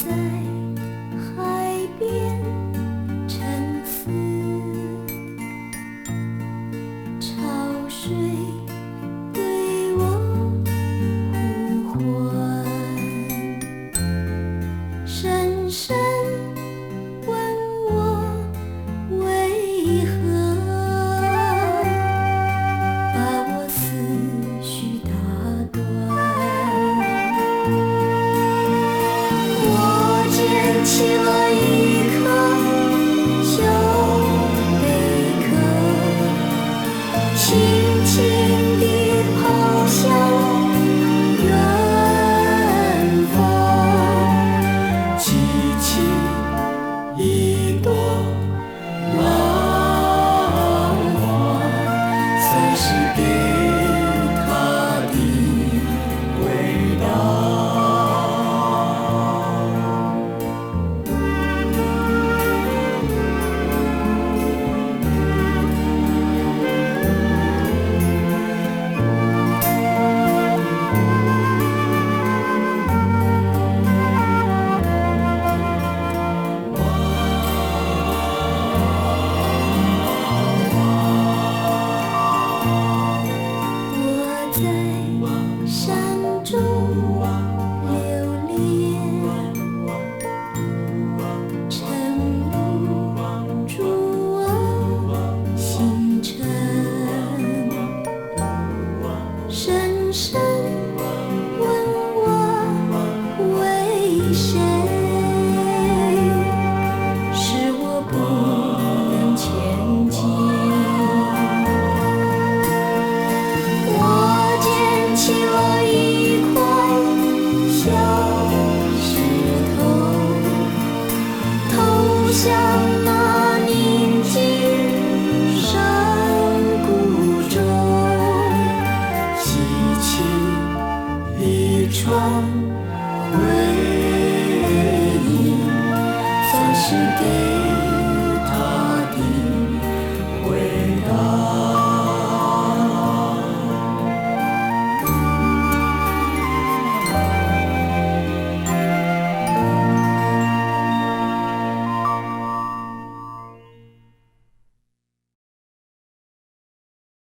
在海邊沉思，潮水對我呼喚，深深問我為何把我思緒打斷。我撿起了一顆小貝殼，輕輕地拋向遠方，激起一朵浪花，算是給他的回答。我在山中流連，晨霧助我行程，深深問我為誰，使我不能前進。我撿起了一塊小石頭，投向那寧靜山谷中，激起一串回憶，算是給